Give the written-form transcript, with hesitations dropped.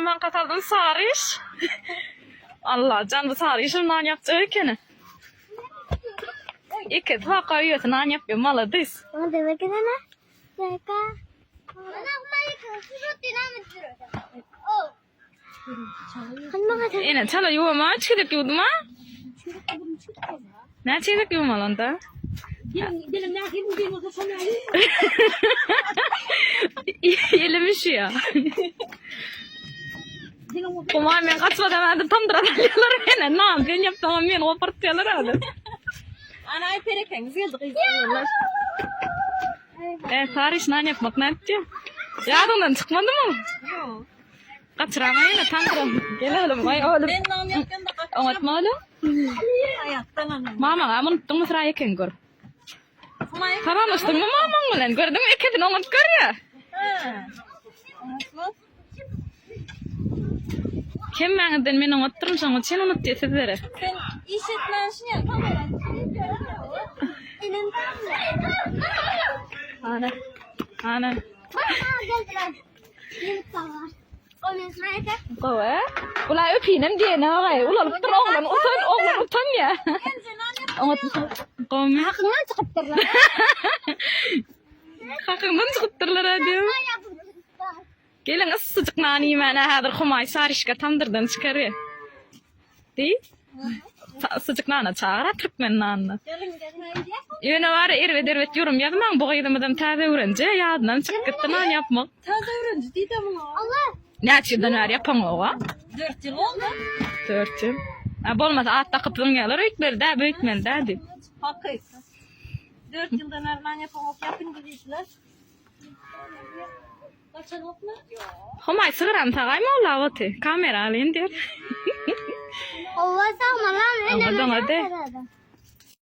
Nanam banka saldym Saryş. Allah jan bu Saryşam nan ýapjak ekeni. Ikisi haka üýesi nan ýapýar maladys. Ene çala ýuwama üç gezek ýuwduma. Näçe gezek ýuwmaly onda? Elim üşüýär. Humaý men gaçmadan hadi tamdyra salýarlar meni. Nan sen ýapsaňam meni gopartýarlar hadi. Ana aý perekeňiz geldi gyz oglanlar. E, Saryş nan ýapmak nätdi? Ýadyňdan çykmadymy? Ýok. Gaçyrama ýene tamdyra. Gel oglum, aý oglum. Men nan ýapýan da gaçyram. Oňatma oglum. Aýakdan alan. Mamaňa unutdyňmy sıra eken gör. Humaý. Salamlaşdyňmy mamaň bilen? Gördüňmi ikisini oňat görýär. Ha. Oňatma. Hemmäňizden men oňatdyryn, şoň üçin unutýar sizleri. Sen iş etmän şuny kamera Ana. Ana. Gowy. Ula öpinem diýene ogay. Ulalypdyr oglan utan, oglan utanýar. Oňatmysyň? Gowmy? Hakyňdan çykypdyrlar. Hakyňdan çykypdyrlar diýip. Geliň yssyjyk nan iýmäne häzir Humaý Sarişka tamdyrdan çykary. Diý. Yssyjyk nana çagyr türkmen nanyna. Geliň geliň. Ýöne bary erbet erbet ýorum ýazmaň bu gyzymyzam täze öwrenje ýadyndan çykyp gitdi nan ýapmak. Täze öwrenji diýdi muňa. Allah. Näçe ýyldan bäri ýapaňoga? 4 ýyl oldy. 4 ýyl. A bolmasa at dakyp zyňýarlar öýtmeli dä beýtmeli dä diýip. Hakyt. 4 ýyldan bäri nan ýapaňok ýapyn diýdiler. Gaçanokmy? Ýok. Humaý sygyram sagaý molla oty. Kamera alyn diýip. Allah sagma lan. Oňa doňa de.